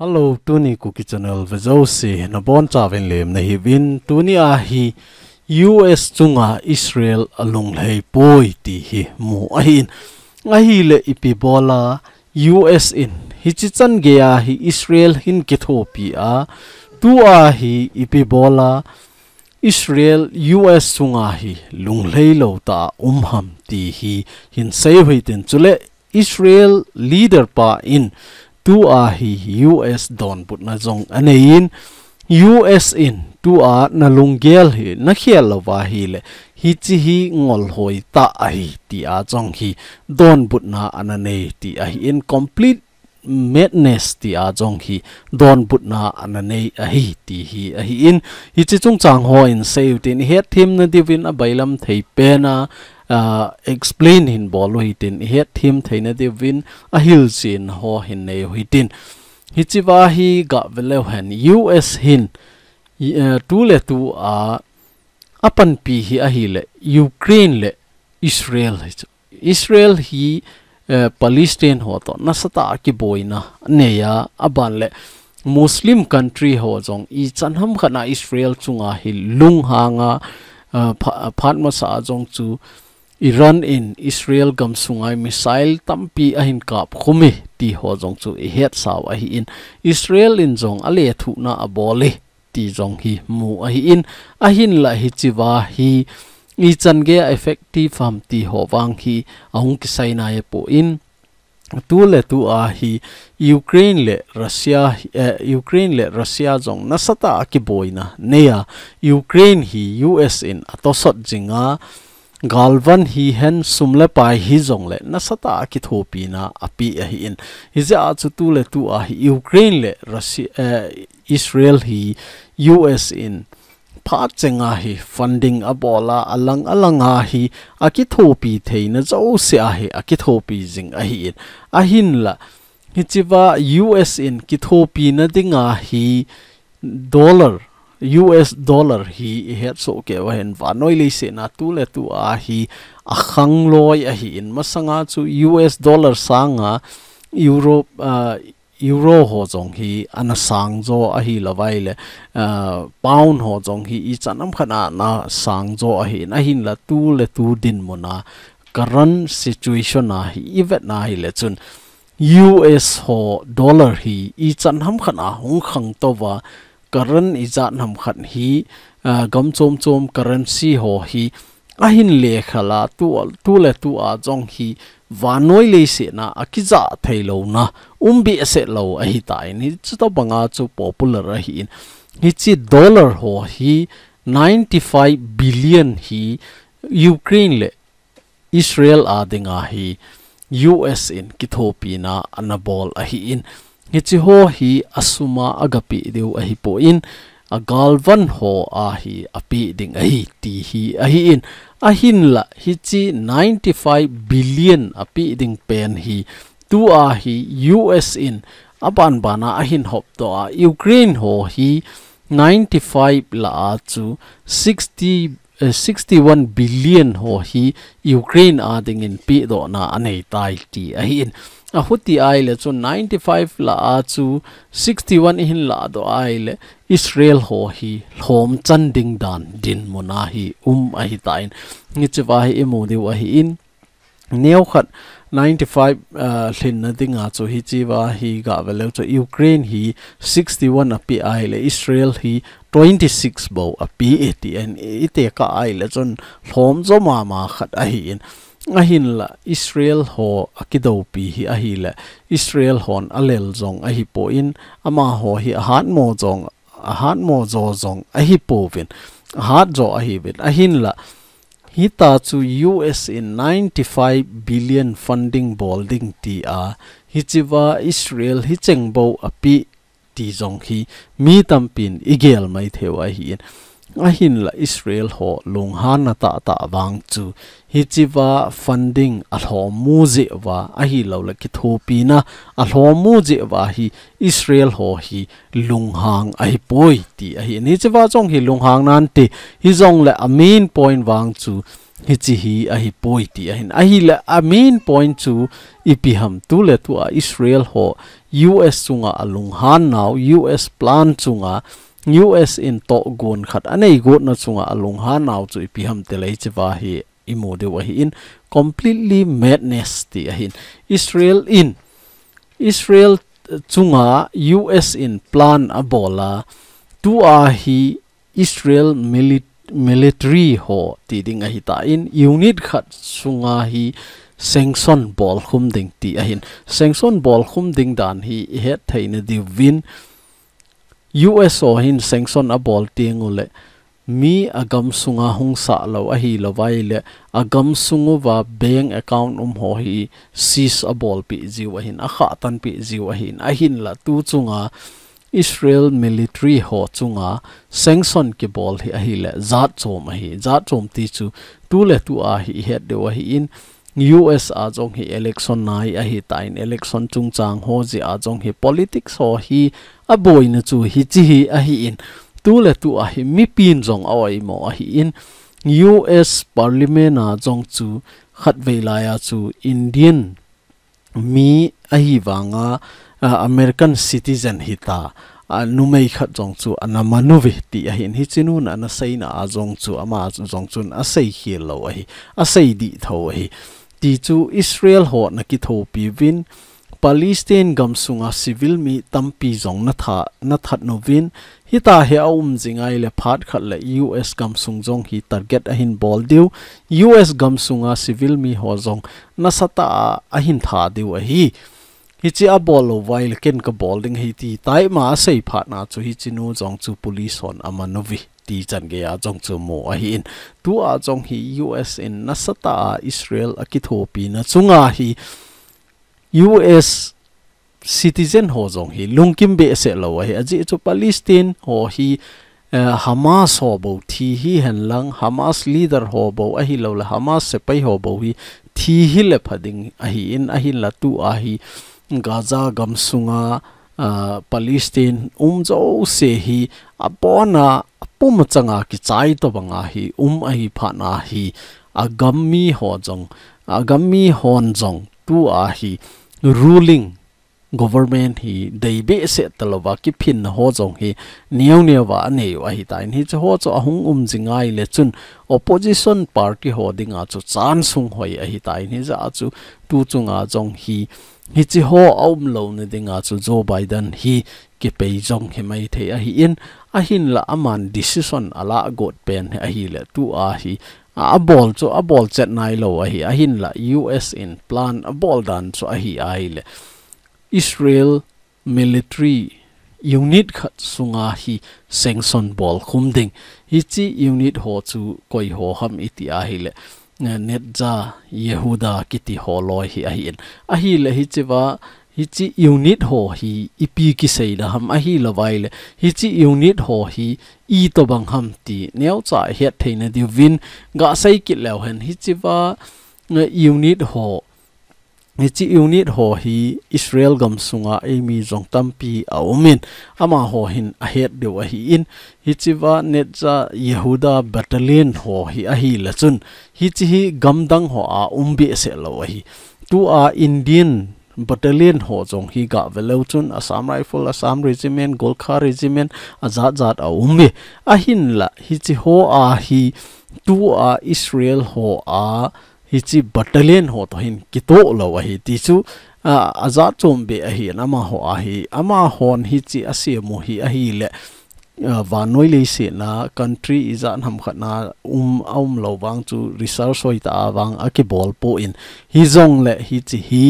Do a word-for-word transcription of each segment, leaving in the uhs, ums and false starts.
Hello, tuni Kuki Channel vejouse nabonchauvin lemna hiuvin, tuni ahi U S chunga Israel alunglhei poi ti hi mu ahin. Ahile ipi bola U S in hichi chan geiya hi Israel hin kithopi a, tua hi ipi bola Israel U S chunga hi lunglhei lou tah a um ham ti hi hin seiu hitin, chule Israel leader pa in tua hi U S donbutna jong aneiyin, U S in tua nalunggel hi nakhel louva ahile hichi hi ngolhoi tah ahi tia jong hi donbutna ananei ti ahin, complete madness tia jong hi donbutna ananei ahi ti hi ahin. Hichi chungchang hon seiu tin, ihet themna diuvin abailam thei pena, ah, explain hin bol u hitin, ihet them theina diuvin ahilchen ho hin neiu hitin. Hichiva hi gah veleu hen, U S hin, i, eh, tuletua apanpi hi ahile Ukraine le Israel hichu. Israel hi, eh, Palestine ho toh nasatah a kiboina aneiya, aban le Muslim country ho jong ichan hamkhat a Israel chunga hi lunghanga, eh, pha-, phat masa a jong chu Iran in Israel gamsunga missile tampi ahin kapkhum e ti ho jong chu ihetsau ahin, Israel in jong alethuhna abol e ti jong hi mu ahin, ahinla hichiva hi ichan geiya effective ham ti ho vang hi ahung kisei naipoi. Tuletua hi Ukraine le Russia, eh, Ukraine le Russia jong nasatah a kiboina neiya, Ukraine hi U S in atosot jinga, galvan hihen sum le pai hijongle nasatah a kithopina ape ahin. Hijeh a chu tuletua hi Ukraine le Russia, eh, Israel hi U S in phat chenga hi funding abola, alang alanga hi akithopi theina jousea hi akithopi jing ahin. Ahinla hichiva U S in kithopina dinga hi dollar, U S dollar hi ihetsoh keiyu hen, vannoi leiset a tuletua hi akhangloi ahin, masanga chu U S dollar sanga Europe, ah, Euro ho jong hi ana sangjo ahilouvle, ah, pound ho jong hi ichan hamkhat a ana sangjo ahin, ahinla tuletu dinmuna current situation a hi ivetna ahile chun U S ho dollar hi ichan hamkhat a hung khangtouva, current ijat hamkhat hi, ah, gam chom chom currency ho hi ahin lekhel a, tu, tuletua jong hi vannoi leiset a akijah theilouna um behseh lou ahitan, hichu tobanga chu popular ahin. Hichi dollar ho hi ninety-five billion hi Ukraine le Israel a dinga hi U S in kithopina anabol ahin. Hichi ho hi asuma agapeh diu ahipon, agalvan ho a hi apeh ding ahi ti hi ahin. Ahinla hichi ninety-five billion apeh ding pen hi tua hi U S in abanbana ahin hopdoh a, Ukraine ho hi ninety-five lah a chu sixty, eh, sixty-one billion ho hi Ukraine a dingin pehdohna aneitai ti ahin. Ahuti ahile chu ninety-five lah a chu sixty-one ihin lahdoh ahile Israel ho hi lhomchan ding dan dinmuna hi um ahitan, hichiva hi imu diu ahin. Neokhat ninety-five, ah, lhinna dinga chu hichiva hi gah veleu chu Ukraine hi sixty-one apeh ahile Israel hi twenty-six bou apeh e tin itekah ahile chun lhomjo mama khat ahin. Ahinla Israel ho akidoupi hi ahile Israel hon alel jong ahipon, amaho hi ahatmo jong, ahatmo jo jong ahipouvin, ahatjo ahiuvin. Ahinla hitia chu U S in ninety-five billion funding bol ding tia hichiva Israel hicheng bou apeh ti jong hi mi tampin igel maitheiu ahin. Ahinla Israel ho lunghanna tahtah vang chu hichiva funding alhom mu jeh uva ahilouleh kithopina alhom mu jeh uva hi Israel ho hi lunghang ahipoi ti ahin. Hichiva jong hi lunghang nante, hijongleh a main point vang chu Hichi hi ahipoi ti ahin. Ahile a main point chu ipi ham, tuletua Israel ho U S chunga alunghan nau, U S plan chunga, U S in tohgon khat anei gotna chunga alunghan nau chu ipi ham tile hichiva hi imu diu ahin, completely madness ti ahin. Israel in, Israel chunga U S in plan abol a, tua hi Israel mili-, military ho ti ding ahitan, unit khat sunga hi sanction bolkhum ding ti ahin. Sanction bolkhum ding dan hi ihet theina diuvin, U S ho hin sanction abol teng ule, mi agam sunga hung sah lou ahilou vaile, agam sung uva bank account um ho hi seize abolpi jiu ahin, akhahtanpi jiu ahin, ahinla tu chunga Israel military ho chunga sanction kibol hi ahile, jatchom ahi, jatchom ti chu tuletua hi ihet diu ahin, U S a jong hi election nai ahitan, election chungchang ho jeh a jong hi politics ho hi aboina chu hichi hi ahin, tuletua hi mipin jong a-oimo ahin, U S parliament a jong chu khatvei laia chu Indian mi ahivanga, a, American citizen hita, a, numei khat jong chu ana man uve ti ahin, hichi nun ana seina a jong chu ama jong chun aseikhel lou ahi, aseidih tho ahi. Ti chu Israel ho ana kithopi uvin, Palestine gam sunga civil mi tampi jong ana that, ana that uvin, hitia hi aum jing ahile phat khat le U S gam sung jong hi target ahin bol diu, U S gam sunga civil mi ho jong nasatah a ahin that diu ahi. Hichi abol lou vaile ken kabol ding ahi ti taima asei phatna chu hichi nu jong chu police hon aman uve ti chan geiya jong chu mu ahin. Tua jong hi U S in nasatah a Israel akithopina chunga hi U S citizen ho jong hi lungkim behseh lou ahi. Ajeh chu Palestine ho hi, eh, Hamas ho bou thi hihen lang, Hamas leader ho bou ahilou le, Hamas sepai ho bou hi thi hile pha ding ahin, ahinla tua hi Gaza gam sunga, ah, Palestine um jouse hi abona, apum achanga kichai tobanga hi um ahi phatna hi, agam mi ho jong, agam mi hon jong tua hi ruling government hi dei behseh talouva, kiphinna ho jong hi neo neova anei u ahitan, hichi ho chu ahung um jing ahile chun opposition party ho dinga chu chance hung hoi ahitan, hijeh a chu tu chunga jong hi, hichi ho aum louna dinga chu Joe Biden hi kipei jong hi maithei ahin, ahinla aman decision alah got pen hi ahile tua hi, a, abol chu abol chet nailou ahi, ahinla U S in plan abol dan chu ahi ahile, Israel military unit khat sunga hi sanction bolkhum ding. Hichi unit ho chu koi ho ham iti ahile, eh, Netza Yehuda kiti ho loi hi ahin. Ahile hichiva, hichi unit ho hi ipi kiseina ham ahilou vaile, hichi unit ho hi itobang ham ti neocha ihet theina diuvin gasei kit leu hen, hichiva, eh, unit ho, hichi unit ho hi Israel gam sunga eimi jong tampi aumin, amaho hin ahet diu ahin, hichiva Netza Yehuda battalion ho hi ahile chun, hichi hi gamdang hoa um behseh lou ahi. Tua Indian battalion ho jong hi gave leu chun Assam Rifle, Assam Regiment, Gorkha Regiment, ajat jat aume. Ahinla hichi hoa hi tua Israel hoa hichi battalion ho toh hin kitoh lou ahi ti chu, a, ajatchom beh ahin amaho ahi. Amahon hichi asem u hi ahile, a, vannoi leiset a country ijat ham khat a um, aum lou vang chu research hoitah a vang akibol poi. Hijongle hichi hi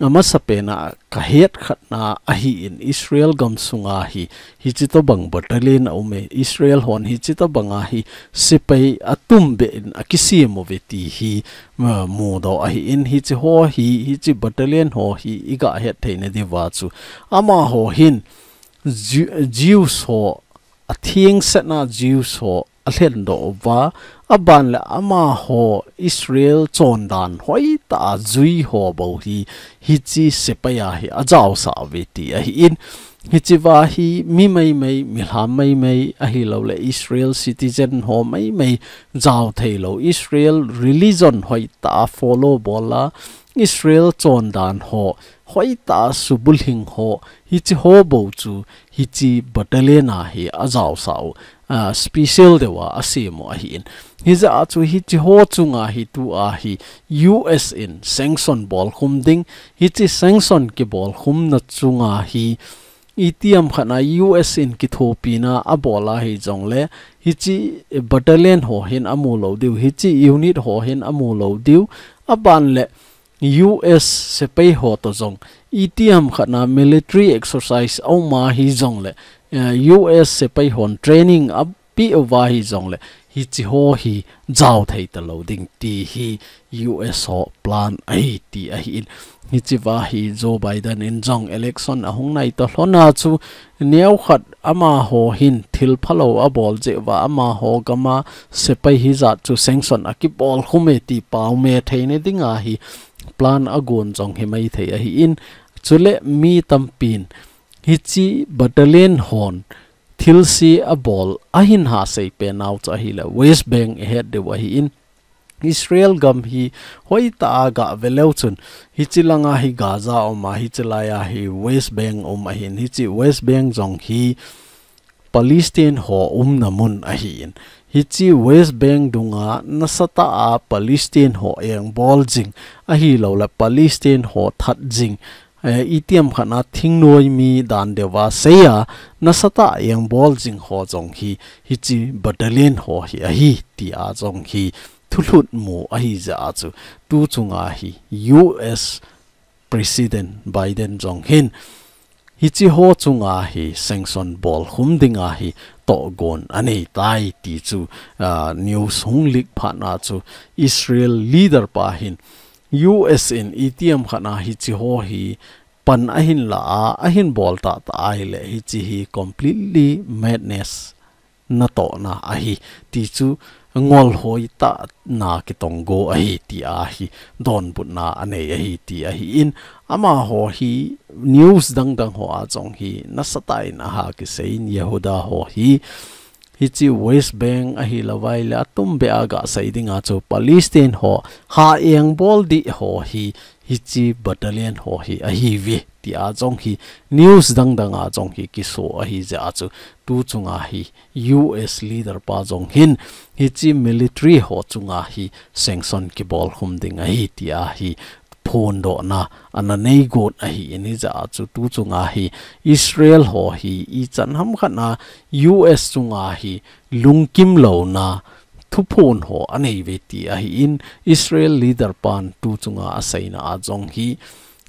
amasapen a kahet khatna ahin, Israel gam sunga hi, hichi tobang battalion aume, Israel hon hichi tobanga hi sepai atumbeh in akisem uve ti hi, a, mudoh ahin, hichi ho hi, hichi battalion ho hi igahet theina diuva chu amaho hin Ju-, Jews ho, athengsetna Jews ho alhendoh uva, aban le amaho Israel chondan hoitah a jui ho bou hi, hichi sepai a hi ajaosah uve ti ahin, Hichiva hi mi maimai, mi lham maimai, ahilou le Israel citizen ho maimai, jao theilou, Israel religion hoitah a follow bol a, Israel chondan ho, hoitah a subulhing ho, hichi ho bou chu, hichi battalion a hi ajaosah u, ah, special deuh a asem u ahin. Hijeh a chu hichi ho chunga hi tua hi U S in sanction bolkhum ding, hichi sanction kibolkhumna chunga hi, itiham khat a U S in kithopina abol a hijongle, hichi battalion ho hin amu lou diu, hichi unit ho hin amu lou diu, aban le U S sepai ho toh jong, itiham khat a military exercise aum a hijongle, eh, U S sepai hon training apeh uva hijongle, hichi ho hi jao thei talou ding ti hi U S ho plan ahi ti ahin. Hichiva hi Joe Biden in jong election ahung nai toh lhon a chu neokhat amaho hin thil phalou abol jeh uva amaho gam a sepai hijat chu sanction akibolkhum e ti pao me theina dinga hi plan agon jong hi maithei ahin. Chule mi tampin hichi battalion hon thilse abol ahin ha seipen nau chu ahile West Bank ihet diu ahin. Israel gam hi hoitah a gah ve leu chun, hichi langa hi Gaza um a, hichi laia hi West Bank um ahin, hichi West Bank jong hi Palestine ho umna mun ahin. Hichi West Bank dunga nasatah a Palestine ho engbol jing, ahilou le Palestine ho that jing, eh, itiham khat a thingnoi mi dan deuh a sei a, nasatah a engbol jing ho jong hi, hichi battalion ho hi ahi, tia jong hi thulhut mu ahi jeh a chu, tu chunga hi U S President Biden jong hin, hichi ho chunga hi sanction bolkhum dinga hi tohgon anei tai ti chu, ah, news hung leak phat a chu Israel leader pa hin U S in itiham khat a hichi ho hi pan ahin la a, ahin bol tahtah ahile hichi hi completely madness natohna ahi ti chu ngolhoi tahna kitonggo ahi tia hi donbutna anei ahi ti ahin, amaho hi news dangdang ho a jong hi nasatah in aha kisei in Yehuda ho hi, hichi West Bank ahilou vai le atumbeh a gah sei dinga chu Palestine ho ha engbol ding ho hi, hichi battalion ho hi ahiuve tia jong hi news dangdang a jong hi kiso ahi jeh a chu tu chunga hi U S leader pa jong hin hichi military ho chunga hi sanction kibolkhum ding ahi tia hi phondohna ana neigot ahin, hijeh a chu tu chunga hi Israel ho hi ichan ham khat a U S chunga hi lungkim louna thuphon ho aneiuve ti ahin, Israel leader pan tu chunga aseina a jong hi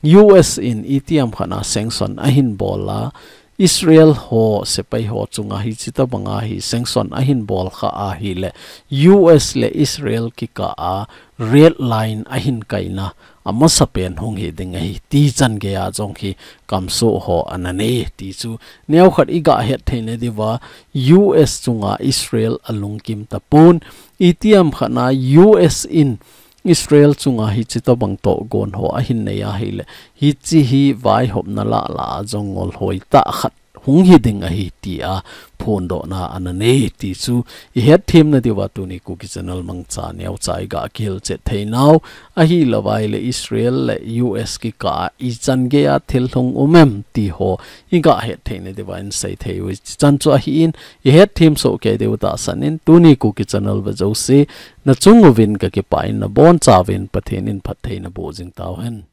U S in itiham khat a sanction ahin bol a, Israel ho sepai ho chunga hichi tobanga hi sanction ahin bol kha ahile U S le Israel kikah a red line ahin kaina amasapen hung hi ding ahi ti chan geiya jong hi kamsoh ho ana nei ti chu neokhat igah het theina diuva U S chunga Israel alungkim tapon, itiham khat a U S in Israel chunga hichi tobang tohgon ho ahin nei ahile, hichi hi vaihopna lah lah a jong ngolhoi tah khat hung hi ding ahi tia phondohna ana nei ti chu ihet themna diuva tuni Kuki channel mangcha neocha igah kihilchet theinau, ahilou vai le Israel le U S kikah a ichan geiya thil hung um em ti ho igah het theina diuva insei thei u hichan chu ahin, ihet them soh kei diu tahsan in tuni Kuki channel ve jouse nachung uvin kakipah in nabonchauvin Pathen in phatthei naboh jing tauhen.